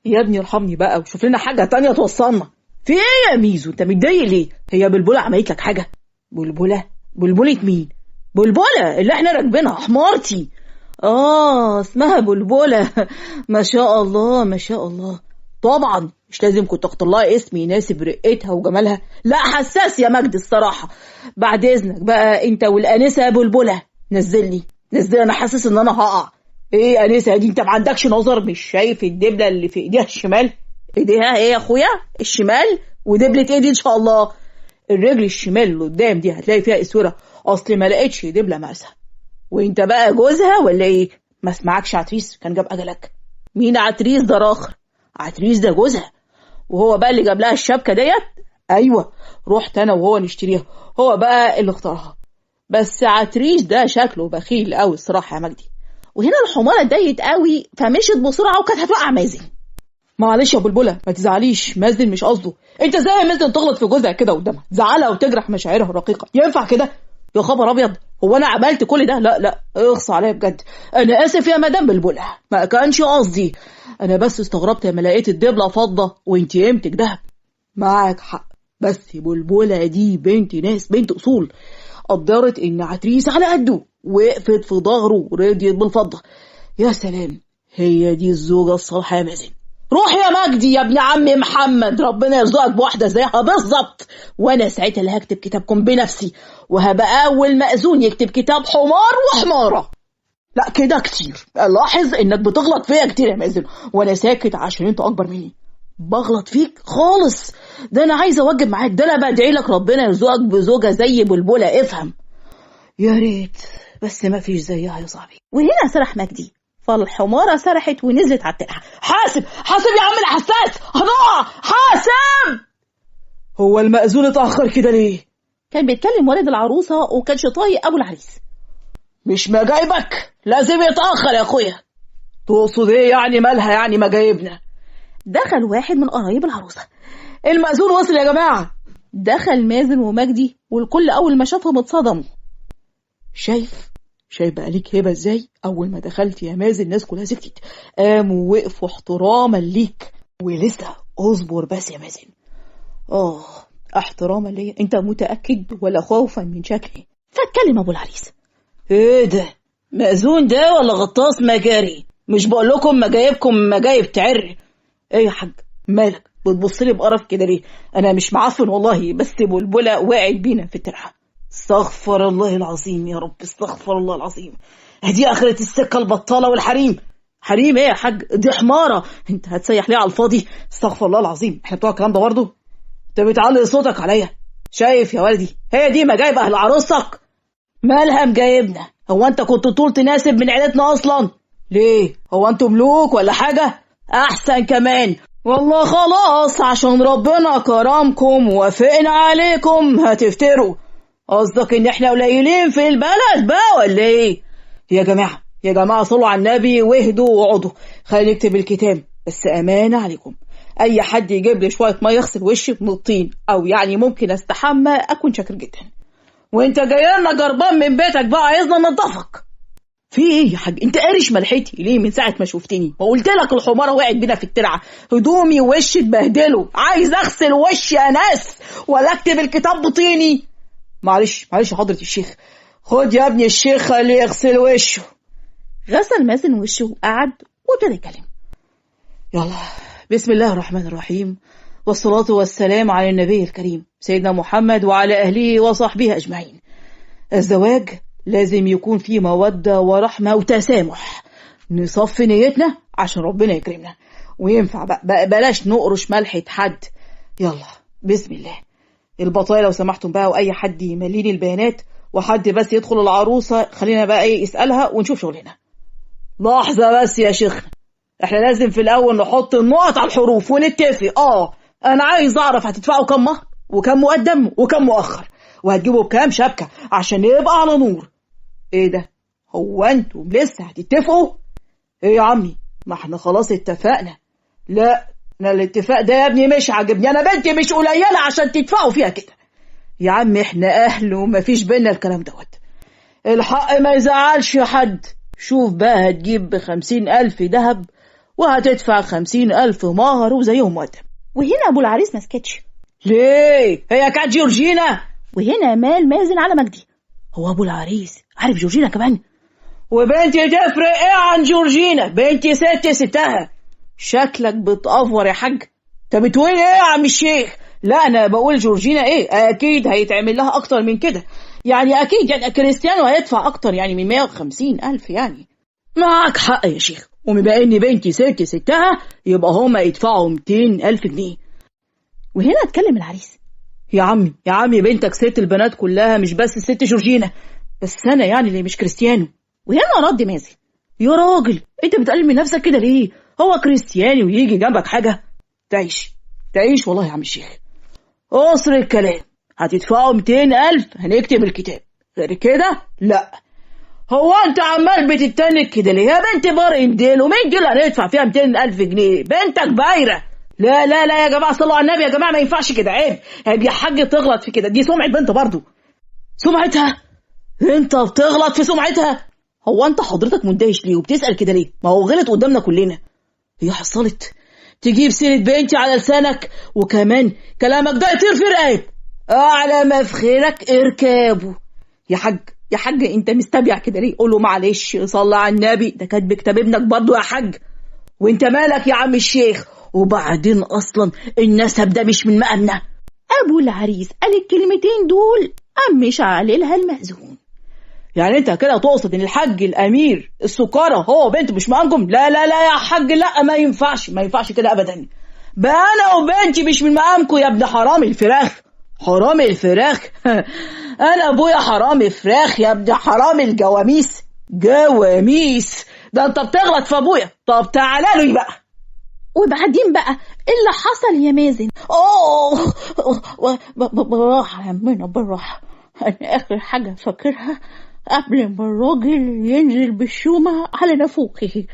يا ابني ارحمني بقى وشوف لنا حاجة تانية توصلنا. في ايه يا ميزو؟ انت متضايق ليه؟ هي بلبلة عملت لك حاجة؟ بلبلة؟ بلبلة مين؟ بلبلة اللي احنا راكبينها، حمارتي. اسمها بلبلة. ما شاء الله ما شاء الله. طبعا مش لازم كنت اختار لها اسم يناسب رقتها وجمالها. لا حساس يا مجدي الصراحة. بعد اذنك بقى انت والانسه بلبلة نزلني نزلني، انا حاسس ان انا هقع. ايه انسه دي؟ انت ما عندكش نظر؟ مش شايف الدبله اللي في ايديها الشمال؟ ايديها ايه يا اخويا؟ الشمال. ودبله ايه دي ان شاء الله؟ الرجل الشمال اللي قدام دي هتلاقي فيها اسورة، اصل ما لقيتش دبله مقاسها. وانت بقى جوزها ولا ايه؟ ما اسمعكش عتريس كان جاب اجلك. مين عتريس ده؟ راخر عتريس ده جوزها، وهو بقى اللي جاب لها الشبكة ديت. ايوه رحت انا وهو نشتريها، هو بقى اللي اختارها. بس عتريس ده شكله بخيل قوي الصراحة يا مجدي. وهنا الحماره اتضايقت قوي فمشت بسرعة وكانت هتوقع مازن. معلش يا بلبلة ما تزعليش، مازن مش قصده. انت ازاي يا مازن تغلط في جوزها كده قدامها؟ تزعلها وتجرح مشاعرها الرقيقة، ينفع كده؟ يا خبر ابيض، هو انا عملت كل ده؟ لا لا اخص عليا بجد، انا اسف يا مدام بلبلة، ما كانش قصدي. انا بس استغربت لما لقيت الدبله فضة وانت قيمتك دهب. معاك حق، بس بلبلة دي بنت ناس، بنت اصول، قدرت ان عتريس على قده، وقفت في ظهره ورضيت بالفضه. يا سلام، هي دي الزوجة الصالحة يا مازن. روح يا مجدي يا ابن عمي محمد، ربنا يرزقك بواحدة زيها بالظبط، وانا ساعتها اللي هكتب كتابكم بنفسي، وهبقى اول مأذون يكتب كتاب حمار وحماره. لا كده كتير، لاحظ انك بتغلط فيا كتير يا مازن، وانا ساكت عشان انت اكبر مني. بغلط فيك خالص؟ ده انا عايزه اوجب معاك، ده انا بدعي لك ربنا يرزقك بزوجه زي بلبلة. افهم. يا ريت، بس ما فيش زيها يا صاحبي. وهنا سرح مجدي، فالحمارة سرحت ونزلت على الترعة. حاسب حاسب يا عم الحساس، هنقع، حاسب. هو المأذون اتأخر كده ليه؟ كان بيتكلم والد العروسة وكانش طايق أبو العريس. مش مجايبك، لازم يتأخر يا أخويا. تقصد إيه يعني؟ مالها يعني مجايبنا؟ دخل واحد من قرايب العروسة. المأذون وصل يا جماعة. دخل مازن ومجدي والكل أول ما شافهم اتصدموا. شايف بقى ليك هبه ازاي؟ اول ما دخلت يا مازن الناس كلها سكتت، قاموا وقفوا احتراما ليك. ولسه اصبر بس يا مازن. احتراما ليا؟ انت متاكد ولا خوفا من شكلي؟ فاتكلم ابو العريس. ايه ده؟ مأذون ده ولا غطاس مجاري؟ مش بقول لكم مجايبكم مجايب تعر. ايه يا حاج مالك بتبص لي بقرف كده ليه؟ انا مش معفن والله، بس بلبلة وقعت بينا في الترعه. استغفر الله العظيم يا رب، استغفر الله العظيم. هدي اخرة السكة البطالة والحريم. حريم ايه يا حاج؟ دي حماره، انت هتسيح ليه على الفاضي؟ استغفر الله العظيم، احنا بتوع الكلام ده برضه؟ انت بتعلي صوتك عليا. شايف يا ولدي، هي دي مجايب اهل عروستك. مالها مجايبنا؟ هو انت كنت طول تناسب من عيلتنا اصلا؟ ليه؟ هو انتوا ملوك ولا حاجة؟ احسن كمان والله. خلاص عشان ربنا كرمكم ووافقنا عليكم هتفتروا. قصدك ان احنا قليلين في البلد بقى ولا ايه؟ يا جماعة يا جماعة صلوا على النبي واهدوا واقعدوا، خلينا نكتب الكتاب. بس امانه عليكم، اي حد يجيب لي شوية مية يغسل وشي من الطين، او يعني ممكن استحمى، اكون شاكر جدا. وانت جاي لنا جربان من بيتك بقى عايزنا ننضفك. في ايه يا حاج؟ انت قارش ملحتي ليه من ساعة ما شفتني؟ وقلت لك الحماره وقعت بينا في الترعه، هدومي ووشي اتبهدلوا، عايز اغسل وشي يا ناس ولا اكتب الكتاب بطيني؟ معلش معلش يا حضرة الشيخ، خد يا ابني الشيخ خليه يغسل وشه. غسل مازن وشه وقعد وابتدى يتكلم. يلا بسم الله الرحمن الرحيم، والصلاة والسلام على النبي الكريم سيدنا محمد وعلى أهله وصحبه أجمعين. الزواج لازم يكون فيه مودة ورحمة وتسامح، نصفي نيتنا عشان ربنا يكرمنا، وينفع بقى بلاش نقرش ملحة حد. يلا بسم الله. البطايا لو سمحتم بقى، واي حد يمليني البيانات، وحد بس يدخل العروسة خلينا بقى ايه يسالها ونشوف شغلنا. لحظة بس يا شيخنا، احنا لازم في الاول نحط النقط على الحروف ونتفق. انا عايز اعرف هتدفعوا كم مهر وكم مقدم وكم مؤخر، وهتجيبوا بكام شبكة عشان يبقى على نور. ايه ده؟ هو انتم لسه هتتفقوا؟ ايه يا عمي، ما احنا خلاص اتفقنا. لا انا الاتفاق ده يا ابني مش عاجبني، انا بنتي مش قليله عشان تدفعوا فيها كده. يا عم احنا اهل ومفيش بينا الكلام دوت، الحق ما يزعلش حد. شوف بقى هتجيب ب50,000 ذهب وهتدفع 50,000 مهر وزيهم مقدم. وهنا ابو العريس ما سكتش. ليه؟ هي كانت جورجينا؟ وهنا مال مازن على مجدي. هو ابو العريس عارف جورجينا كمان؟ وبنتي تفرق ايه عن جورجينا؟ بنتي ست ستها. شكلك بتأفور يا حاج. انت بتقول ايه يا عم الشيخ؟ لا انا بقول جورجينا ايه، اكيد هيتعمل لها اكتر من كده، يعني اكيد يعني كريستيانو هيدفع اكتر يعني من 150,000 يعني. معاك حق يا شيخ، وبما ان بنتي ست ستها يبقى هما يدفعوا 200,000 جنيه. وهنا اتكلم العريس. يا عمي يا عمي، بنتك ست البنات كلها، مش بس الست جورجينا، بس انا يعني اللي مش كريستيانو. وهنا رد مازن. يا راجل انت بتقلل من نفسك كده ليه؟ هو كريستيانو ويجي جنبك حاجة؟ تعيش تعيش والله يا عم الشيخ. قصر الكلام، هتدفعوا 200,000 هنكتب الكتاب، غير كده لا. هو انت عمال بتتنك كده ليه يا بنت بار مديل؟ ومين دي اللي هندفع فيها 200,000 جنيه؟ بنتك بايره. لا لا لا يا جماعة، صلوا على النبي يا جماعة، ما ينفعش كده، عيب عيب يا حاج تغلط في كده، دي سمعه بنت برضه. سمعتها؟ انت بتغلط في سمعتها؟ هو انت حضرتك مندهش ليه وبتسأل كده ليه؟ ما هو غلط قدامنا كلنا. هي حصلت تجيب سيرة بنتي على لسانك، وكمان كلامك ده يطير في رقاب. اعلى ما في خيرك اركابه. يا حاج يا حاج انت مستبيع كده ليه؟ قول له معلش صلى على النبي، ده كاتب كتاب ابنك برضه يا حاج. وانت مالك يا عم الشيخ؟ وبعدين اصلا النسب ده مش من مقامنا. ابو العريس قال الكلمتين دول قام مش عليلها المأذون. يعني انت كده تقصد ان الحاج الامير السكاره هو بنته مش مقامكم؟ لا لا لا يا حاج، لا ما ينفعش، ما ينفعش كده ابدا. بقى انا وبنتي مش من مقامكم يا ابن حرام الفراخ. حرام الفراخ؟ انا ابويا حرام فراخ يا ابن حرام الجواميس. جواميس؟ ده انت بتغلط في ابويا. طب تعالى له بقى. وبعدين بقى اللي حصل يا مازن؟ اوه بالراحة يا عمنا بالراحة. انا اخر حاجة فاكرها قبل ما الراجل ينزل بالشومه على نافوخه،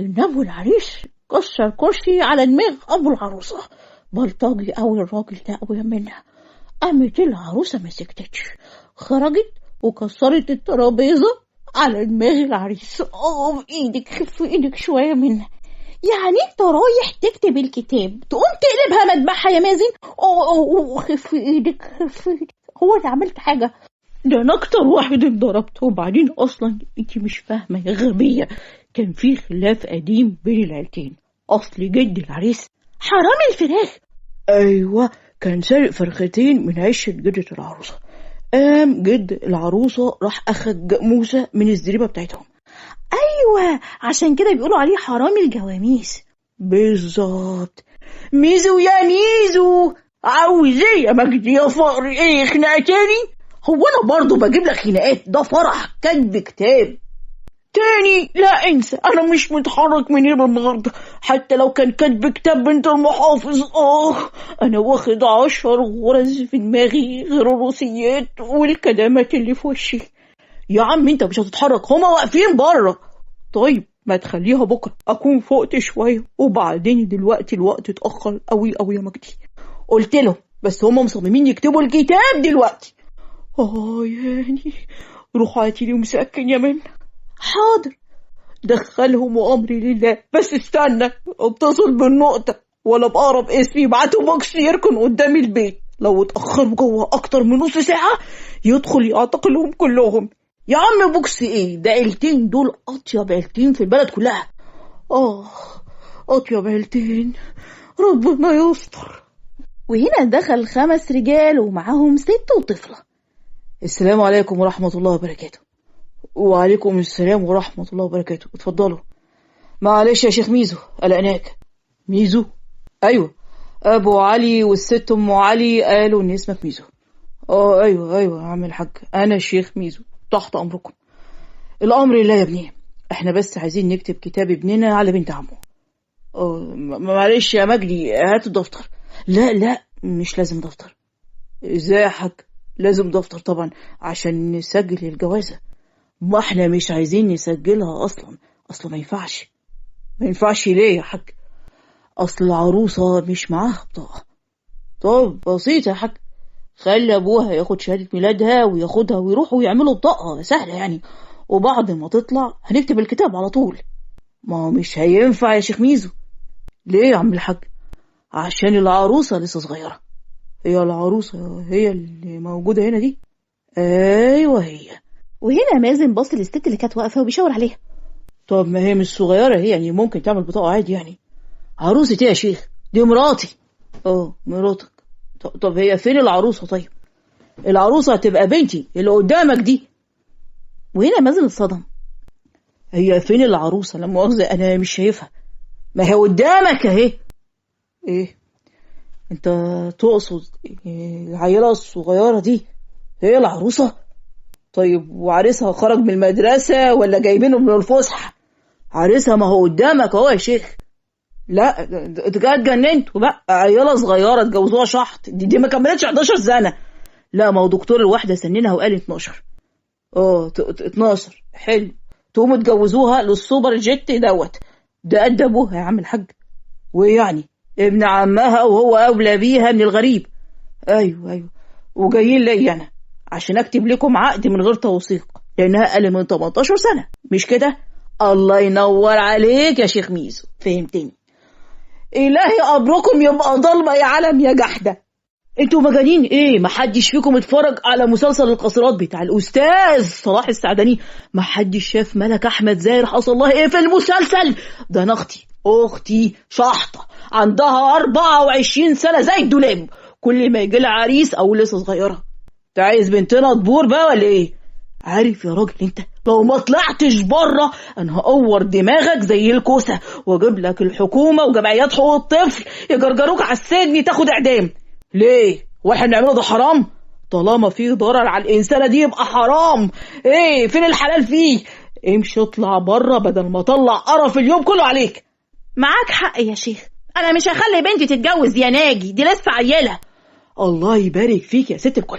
ان ابو العريس كسر كرسي على دماغ ابو العروسة. بلطجي قوي الراجل ده قوي منها. قامت العروسة ما سكتتش، خرجت وكسرت الترابيزة على دماغ العريس. بايدك، خف ايدك شوية منها. يعني انت رايح تكتب الكتاب تقوم تقلبها مذبحه يا مازن؟ خف ايدك خف ايدك، هو انا عملت حاجة؟ ده انا اكتر واحد اتضربت. وبعدين اصلا انت مش فاهمه يا غبية، كان في خلاف قديم بين العيلتين. اصل جد العريس حرام الفراخ، ايوه، كان سارق فرختين من عشه جدة العروسة. قام جد العروسة راح اخد جاموسه من الزريبه بتاعتهم. ايوه، عشان كده بيقولوا عليه حرامي الجواميس. بالظبط. ميزو يا ميزو، عاوز ايه يا مجدي يا فقر؟ ايه خناقه تاني؟ هو انا برضو بجيب لك خناقات؟ ده فرح كاتب كتاب تاني. لا انسى، انا مش متحرك من هنا النهارده حتى لو كان كاتب كتاب بنت المحافظ. انا واخد 10 غرز في دماغي غير الروسيات والكدمات اللي في وشي. يا عم انت مش هتتحرك، هما واقفين بره. طيب ما تخليها بكره اكون فقت شوية. وبعدين دلوقتي الوقت اتاخر قوي قوي يا مجدي. قلت له بس هما مصممين يكتبوا الكتاب دلوقتي. يعني روح هاتي لي مسكن يا من. حاضر، دخلهم وامري لله. بس استنى اتصل بالنقطة ولا بأقرب اسمي يبعتوا بوكس يركن قدام البيت. لو اتأخروا جوه اكتر من نص ساعة يدخل يعتقلهم كلهم. يا عم بوكس ايه ده؟ عيلتين دول اطيب عيلتين في البلد كلها. اطيب عيلتين، ربنا يستر. وهنا دخل 5 رجال ومعاهم ست وطفله. السلام عليكم ورحمة الله وبركاته. وعليكم السلام ورحمة الله وبركاته، اتفضلوا. معلش يا شيخ ميزو قلقناك. ميزو؟ ايوه، ابو علي والست ام علي قالوا ان اسمك ميزو. ايوه ايوه يا عم الحاج، انا الشيخ ميزو، تحت امركم. الامر لله يا ابني، احنا بس عايزين نكتب كتاب ابننا على بنت عمه. معلش يا مجدي هات الدفتر. لا لا مش لازم دفتر. ازاي يا حاج؟ لازم دفتر طبعا عشان نسجل الجوازه. ما احنا مش عايزين نسجلها اصلا، اصلا ما ينفعش. ما ينفعش ليه يا حاج؟ اصل العروسة مش معاها بطاقة. طب بسيطة يا حاج، خلي ابوها ياخد شهادة ميلادها وياخدها ويروحوا ويعملوا بطاقة سهلة يعني، وبعد ما تطلع هنكتب الكتاب على طول. ما هو مش هينفع يا شيخ ميزو. ليه يا عم الحاج؟ عشان العروسة لسه صغيرة. هي العروسة هي اللي موجودة هنا دي؟ ايوه هي. وهنا مازن بص للست اللي كانت واقفة وبيشاور عليها. طب ما هي مش صغيرة هي، يعني ممكن تعمل بطاقة عادي يعني. عروسة ايه يا شيخ؟ دي مراتي. اه مراتك. طب هي فين العروسة؟ طيب العروسة هتبقى بنتي اللي قدامك دي. وهنا مازن اتصدم. هي فين العروسة؟ لا مؤاخذة انا مش شايفها. ما هي قدامك اهي. ايه انت تقصد العيلة الصغيرة دي هي العروسة؟ طيب وعريسها خرج من المدرسة ولا جايبينه من الفسحة؟ عريسها ما هو قدامك اهو يا شيخ. لا انت كده اتجننت بقى، عيله صغيرة اتجوزوها شحط، دي ما كملتش 11 سنة. لا ما هو دكتور الواحدة سنينها وقال 12. اه 12 حلو. تقوموا تجوزوها للسوبر جيت دوت ده قد ابوها يا عم الحاج. ويعني ابن عمها وهو اولى بيها من الغريب. ايوه وجايين لي انا عشان اكتب لكم عقد من غير توثيق لانها اقل من 18 سنة، مش كده؟ الله ينور عليك يا شيخ ميزو، فهمتني. الهي قبركم يبقى ضلمة يا علم يا جحده. انتوا مجانين ايه؟ محدش فيكم اتفرج على مسلسل القصرات بتاع الاستاذ صلاح السعدني؟ محدش شاف ملك احمد زاهر حصل لها ايه في المسلسل ده؟ انا اختي شحطه عندها 24 سنة زي الدولاب، كل ما يجي لها عريس او لسه صغيرة. انت عايز بنتنا تبور بقى ولا ايه؟ عارف يا راجل انت لو ما طلعتش بره انا هقور دماغك زي الكوسه واجيب لك الحكومة وجمعيات حقوق الطفل يجرجروك على السجن تاخد اعدام. ليه؟ واحنا بنعمله ده حرام؟ طالما في ضرر على الانسانة دي يبقى حرام. ايه فين الحلال فيه؟ امشي اطلع بره بدل ما اطلع قرف اليوم كله عليك. معاك حق يا شيخ، انا مش هخلي بنتي تتجوز يا ناجي، دي لسه عيله. الله يبارك فيك يا ست الكل،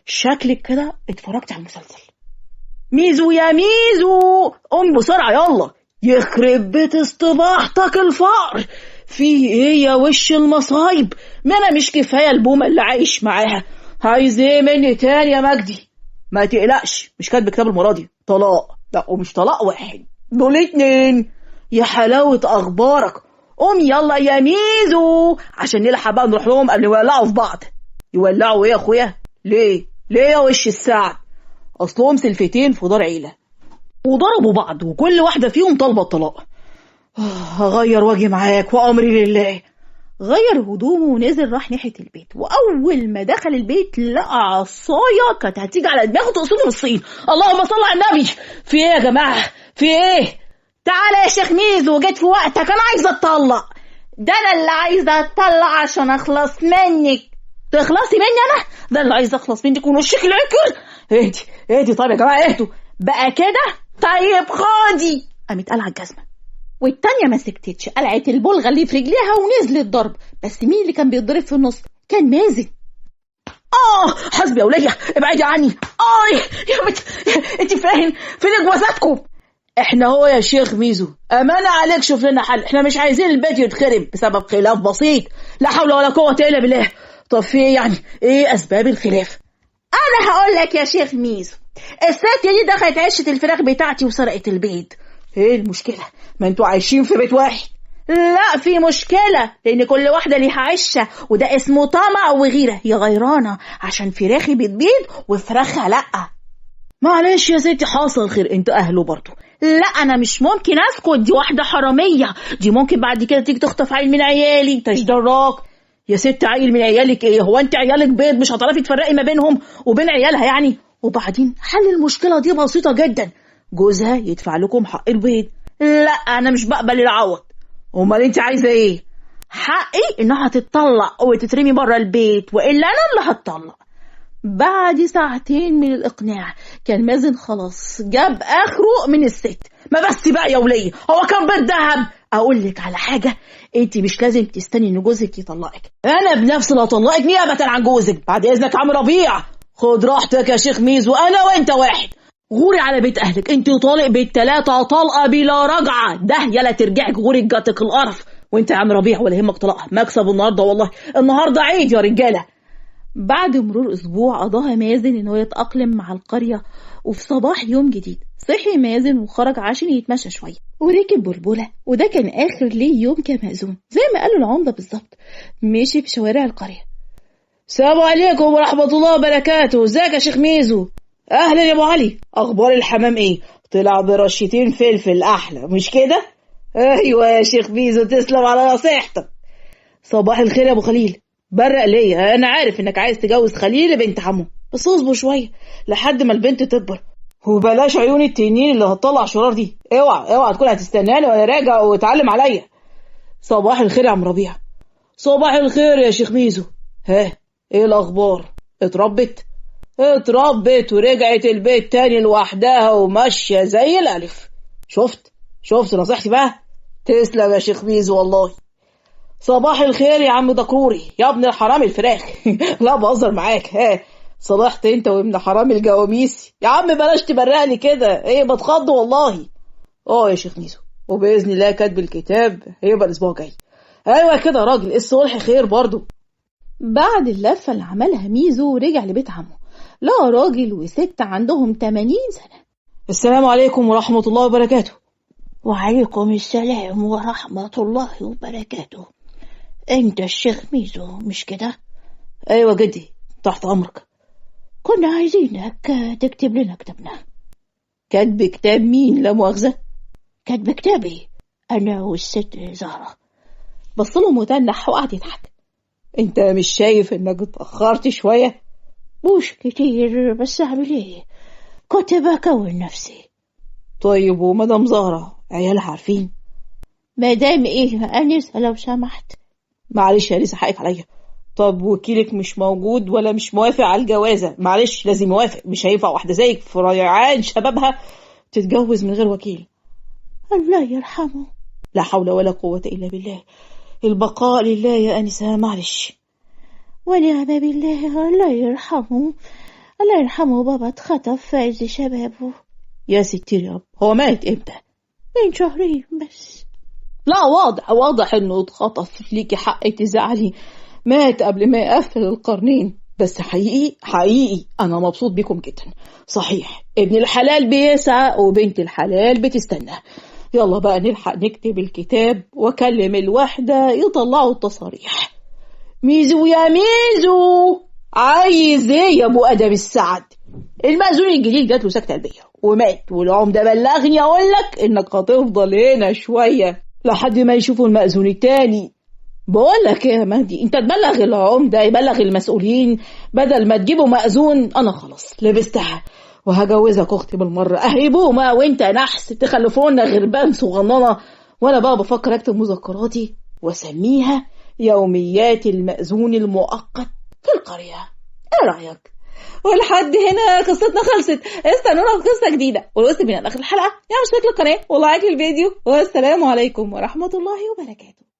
شكلك كده اتفرجت على المسلسل. ميزو يا ميزو قوم بسرعة يلا، يخرب بيت اصطباحتك الفقر. في ايه يا وش المصايب؟ ما انا مش كفاية البومه اللي عايش معاها، عايز ايه مني تاني يا مجدي؟ ما تقلقش مش كاتب كتاب المرة دي طلاق، لا ومش طلاق واحد، دول 2. يا حلاوة اخبارك، قوم يلا يا ميزو عشان نلحق بقى نروح لهم قبل ما يولعوا في بعض. يولعوا ايه يا اخويا؟ ليه ليه يا وش السعد؟ اصلهم سلفتين في دار عيله وضربوا بعض وكل واحدة فيهم طالبه الطلاق. هغير واجي معاك وامري لله. غير هدومه ونزل راح ناحية البيت، واول ما دخل البيت لقى عصاية كانت هتيجي على دماغه تقصده بالصين. اللهم صل على النبي. في ايه يا جماعة؟ في ايه؟ تعالى يا شيخ ميزو جيت في وقتك، انا عايزه اتطلق. ده انا اللي عايزه اتطلق عشان اخلص منك. تخلصي مني انا؟ ده اللي عايزه اخلص منك ونشك العكر. اهدي اهدي طيب يا جماعة اهدوا بقى كده. طيب خدي. قامت قلعه الجزمة والتانية ما سكتتش، قلعت البلغة اللي في رجليها ونزلت ضرب. بس مين اللي كان بيتضرب في النص؟ كان مازن. حسبي يا وليه ابعدي عني. يا بنت انت فاهم فين جوازاتكم؟ احنا هو يا شيخ ميزو امانه عليك شوف لنا حل، احنا مش عايزين البيت يتخرب بسبب خلاف بسيط. لا حول ولا قوة الا بالله. طب في ايه يعني؟ ايه اسباب الخلاف؟ انا هقول لك يا شيخ ميزو، الست دي دخلت عشه الفراخ بتاعتي وسرقت البيض. ايه المشكلة؟ ما انتوا عايشين في بيت واحد. لا في مشكلة، لان كل واحدة ليها عشه، وده اسمه طمع وغيره. هي غيرانه عشان فراخي بتبيض وفراخها لا. معلش يا ستي حصل خير، انتوا اهله برضه. لا انا مش ممكن اسكت، دي واحدة حرامية، دي ممكن بعد كده تيجي تخطف عيل من عيالي. انت دراك يا ست عيل من عيالك ايه؟ هو انت عيالك بيض مش هتعرفي تفرقي ما بينهم وبين عيالها يعني؟ وبعدين حل المشكلة دي بسيطة جدا، جوزها يدفع لكم حق البيض. لا انا مش بقبل العوض. امال انت عايزه ايه؟ حقي انها تتطلق وتترمي بره البيت، والا انا اللي هتطلق. بعد ساعتين من الاقناع كان مازن خلاص جاب اخره من الست. ما بس بقى يا وليه، هو كان بيت ذهب. اقول لك على حاجة، انت مش لازم تستني ان جوزك يطلقك، انا بنفسي اللي هطلقك نيابة عن جوزك. بعد اذنك يا عم ربيع، خد راحتك يا شيخ ميزو، انا وانت واحد. غوري على بيت اهلك، انت طالق بالثلاثة طلقه بلا رجعه، ده يلا ترجعك غوري جاتك القرف. وانت يا عم ربيع ولا يهمك طلاقها، مكسب النهارده والله، النهارده عيد يا رجاله. بعد مرور اسبوع قضاها مازن ان هو يتاقلم مع القرية، وفي صباح يوم جديد صحي مازن وخرج عشان يتمشى شوية، وركب بلبلة، وده كان آخر ليه يوم كمأذون زي ما قالوا العمدة بالظبط. مشي في شوارع القرية. السلام عليكم ورحمة الله وبركاته، ازيك يا شيخ ميزو؟ أهلا يا أبو علي، أخبار الحمام إيه؟ طلع برشتين فلفل أحلى مش كده؟ أيوة يا شيخ ميزو، تسلم على نصيحتك. صباح الخير يا أبو خليل. برق ليا، أنا عارف إنك عايز تجوز خليل بنت عمه، بس اصبر شوية لحد ما البنت تكبر، وبلاش عيون التنين اللي هتطلع شرار دي. اوعى اوعى تكون هتستناني وانا راجع وتعلم عليا. صباح الخير يا عم ربيع. صباح الخير يا شيخ ميزو. ها ايه الاخبار؟ اتربت ورجعت البيت تاني لوحدها وماشية زي الالف. شفت نصيحتي بقى؟ تسلم يا شيخ ميزو والله. صباح الخير يا عم دكروري يا ابن الحرام الفراخ. لا بهزر معاك. ها صلحت انت وابن حرام الجواميس يا عم، بلاش تبرق لي كده، ايه بتخض والله. اه يا شيخ ميزو، وباذن الله كاتب الكتاب هيبقى الاسبوع الجاي. ايوه كده يا راجل، الصلح خير برضو. بعد اللفة اللي عملها ميزو رجع لبيت عمه، لقى راجل وست عندهم 80 سنة. السلام عليكم ورحمة الله وبركاته. وعليكم السلام ورحمة الله وبركاته. انت الشيخ ميزو مش كده؟ ايوه جدي، تحت امرك. كنا عايزينك تكتب لنا كتابنا. كاتب كتاب مين لا مؤاخذة؟ كاتب كتابي أنا والست زهرة. بصله متنح وقعد يضحك. انت مش شايف انك اتأخرت شوية؟ مش كتير، بس أعمل ايه، كنت بكون نفسي. طيب ومدام زهرة عيالها عارفين؟ مدام ايه أنسة لو سمحت؟ معلش يا لسه حقك عليا. طب وكيلك مش موجود ولا مش موافق على الجوازة؟ معلش لازم يوافق، مش هينفع واحدة زيك في ريعان شبابها تتجوز من غير وكيل. الله يرحمه. لا حول ولا قوة إلا بالله، البقاء لله يا أنسة. معلش. ونعم بالله، الله يرحمه. الله يرحمه، بابا اتخطف في عز شبابه. يا ستير يا رب، هو مات امتى؟ من شهرين بس. لا واضح انه اتخطف، ليكي حق تزعلي، مات قبل ما يقفل القرنين. بس حقيقي حقيقي انا مبسوط بيكم جدا. صحيح ابن الحلال بيسعى وبنت الحلال بتستنى. يلا بقى نلحق نكتب الكتاب واكلم الوحدة يطلعوا التصاريح. ميزو يا ميزو، عايز ايه يا ابو ادم السعد؟ المأذون الجديد جات له سكتة قلبية ومات، والعمدة بلغني اقولك انك هتفضل هنا شوية لحد ما يشوفوا المأذون التاني. بقول لك ايه يا مهدي، انت تبلغ العمدة يبلغ المسؤولين بدل ما تجيبوا مأذون. انا خلاص لبستها وهجوزك اختي بالمرة، اهيبوما وانت نحس تخلفونا غربان صغننه. وانا بقى بفكر اكتب مذكراتي واسميها يوميات المأذون المؤقت في القرية. ايه رايك؟ ولحد هنا قصتنا خلصت، استنونا في قصة جديدة. ولو بينا لاخر الحلقة يا اشترك للقناة ولايك للفيديو، والسلام عليكم ورحمة الله وبركاته.